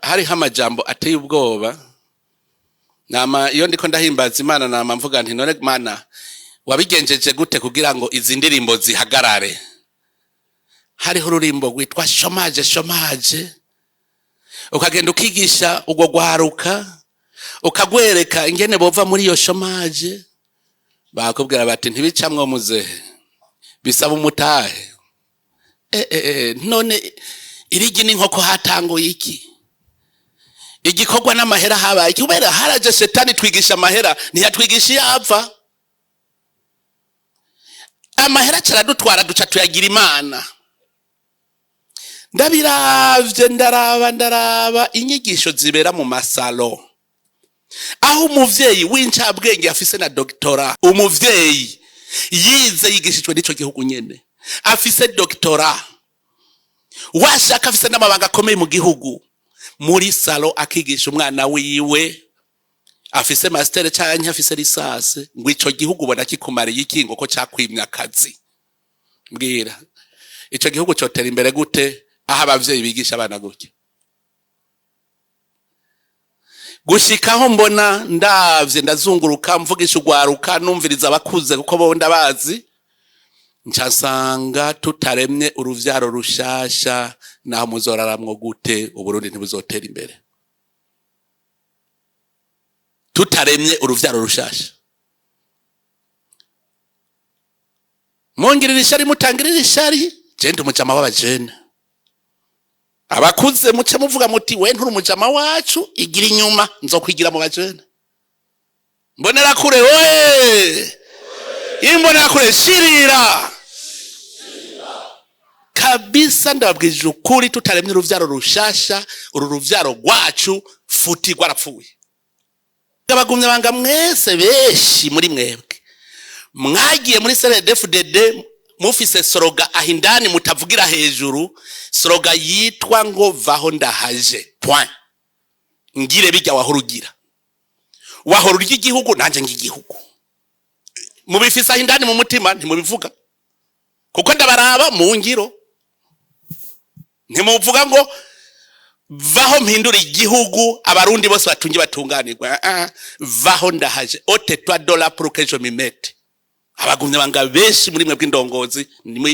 Hariho amajambo ateye ubwoba. Nama iyo ndiko ndahimbaza Imana, nama mvuga nti: "None Mana, wabigenjeje gute kugira ngo izi ndirimbo zihagarare?" Hariho ururimbo rwitwa "Chômage, chômage", ukagenda ukigisha urwo rwaruka, ukagwereka ingene bova muri iyo chômage, bakubwira bati: "Ntibicamwo muzehe, bisaba umutahe." None irigi n'inkoko hatanguye iki? Igikorwa n'amahera habaye iki? Kubera haraje shetani twigisha amahera, ntiyatwigisha iyo apfa. Amahera caradutwara, duca tuyagira Imana. Ndabiravye, ndaraba, ndaraba inyigisho zibera mu masalo, aho umuvyeyi w'incabwenge afise na doctorat, umuvyeyi yize, yigishijwe n'ico gihugu nyene, afise doctorat, washaka afise n'amabanga akomeye mu gihugu, muri salon akigisha umwana wiwe afise master canke afise licence ngo: "Ico gihugu ubona kikumariye iki?" Ngo ko cakwimye akazi. Mbwira, ico gihugu cotera imbere gute aho abavyeyi bigisha abana gutya? Gushikaho mbona, ndavye, ndazunguruka, mvugisha ugwaruka, numviriza abakuze, kuko bo ndabazi, nca nsanga tutaremye uruvyaro rushasha, naho muzoraramwo gute, Uburundi ntibuzotera imbere tutaremye uruvyaro rushasha. Mungirira ishari, mutangirira ishari, je ndi umujama w'abajene. Abakuze muce muvuga muti: "We nturi umujama wacu, igira inyuma." Nzokwigira mu bajene. Mbonera kure oye! Imbonera kure shirira kabisa. Ndababwije ukuri, tutaremye uruvyaro rushasha, uru ruvyaro rwacu futi rwarapfuye. Abagumya banga mwese, benshi muri mwebwe mwagiye muri CNDD-FDD mufise slogan aho indani mutavugira hejuru, slogan yitwa ngo "Vaho ndahaje", point. Ngire bijya wahora ugira, wahora urya igihugu, nanje ngigihugu. Mubifise aho indani mu mutima, ntimubivuga, kuko ndabaraba mu ngiro. Ntimuvuga ngo "Vaho mpindura igihugu, Abarundi bose batunge batunganirwa". Ah, "Vaho ndahaje", ôte-toi de là pour que je m'y mette. Abagumya banga benshi muri mwe bw'indongozi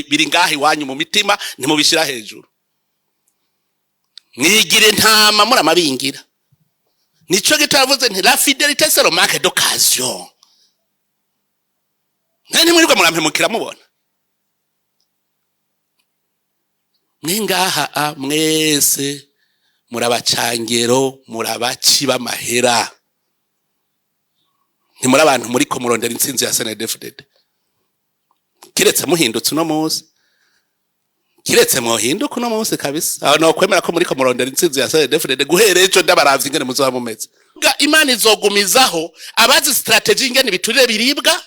biri ngaha iwanyu mu mitima, ntimubishira hejuru. Mwigire ntama muri amabingira. Nico gitavuze nti: "La fidélité, c'est le manque d'occasion." Mwe ntimwirirwa murampemukira, mubona mwe ngaha a mwese murabacangero, murabaci b'amahera, ntimuri abantu muriko murondera intsinzi ya CNDD-FDD. Kiretse muhindutse uno munsi, kiretse mwohinduka uno munsi kabisa, aho nokwemera ko muriko murondera intsinzi ya CNDD-FDD. Guhera ejo ndabaravye ingene muzoba mumeze. Imana izogumizaho abazi stratégie, ingene ibiturire biribwa,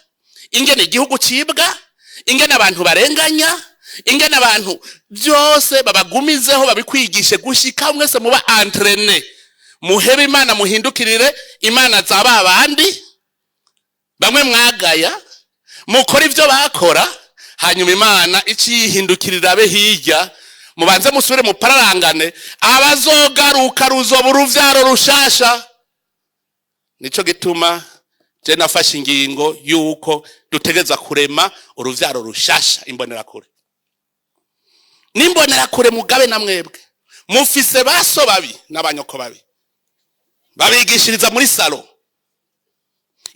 ingene igihugu cibwa, ingene abantu barenganya, ingene abantu byose babagumizeho, babikwigishe gushika mwese muba entraînés, muhebe Imana, muhindukirire imana za ba bandi bamwe mwagaya, mukora ibyo bakora. Hanyuma Imana icihindukirira abe hirya, mubanze musubire mupararangane. Abazogaruka ruzoba uruvyaro rushasha. Nico gituma je nafashe ingingo yuko dutegeza kurema uruvyaro rushasha. Imbonerakure n'imbonerakure, mugabe na mwebwe mufise baso babi n'abanyoko babi babigishiriza muri salon.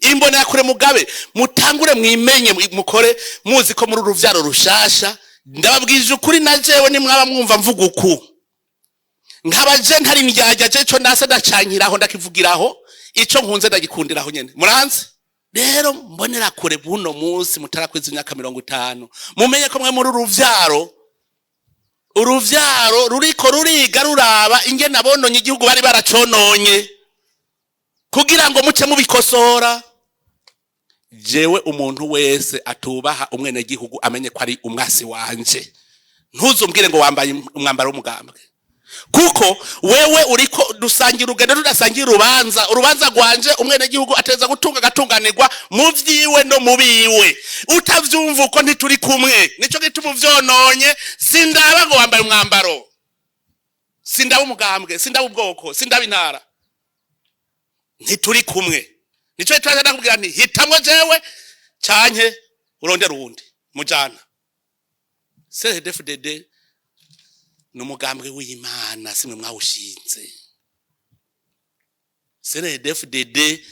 Imbonerakure, mugabe, mutangure mwimenye, mukore muzi ko muri uruvyaro rushasha. Ndababwije ukuri, na jewe nimwaba mwumva mvuga uku, nkaba je ntari ndyarya, je ico nase ndacankiraho, ndakivugiraho, ico nkunze ndagikundiraho nyene. Muranze rero, mbonera kure, buno munsi mutarakwiza imyaka 50, mumenye ko mwe muri uruvyaro, uruvyaro ruriko ruriga, ruraba ingene abononye igihugu bari baracononye, kugira ngo muce mubikosora. Jewe umuntu wese atubaha umwenegihugu amenye ko ari umwasi wanje. Ntuzumbwire ngo wambaye umwambaro w'umugambwe, kuko wewe uriko dusangira urugendo, tudasangira urubanza. Urubanza rwanje, umwenegihugu ateza gutunga agatunganirwa mu vyiwe no mu biwe. Utavyumva uko, ntituri kumwe. Nico gituma uvyononye, sindaba ngo wambaye umwambaro. Sindaba umugambwe, sindaba ubwoko, sindaba intara, ntituri kumwe. Nico twaje ndakubwira nti hitamwo jewe canke urondera uwundi mujana. CNDD-FDD ni umugambwe w'Imana, simwe mwawushinze. CNDD-FDD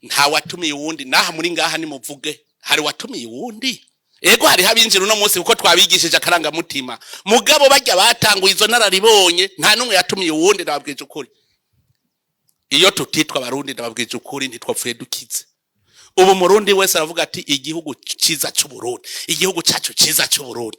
nta watumiye uwundi. Naha muri ngaha nimuvuge, hari watumiye uwundi? Ego, hariho abinjira uno munsi kuko twabigishije akarangamutima, mugabo bajya batanguye izo nararibonye, nta n'umwe yatumiye uwundi. Ndababwije ukuri, iyo tutitwa Abarundi, ndababwije ukuri, ntitwapfuye dukize. Ubu Murundi wese aravuga ati: "Igihugu ciza c'Uburundi, igihugu cacu ciza c'Uburundi."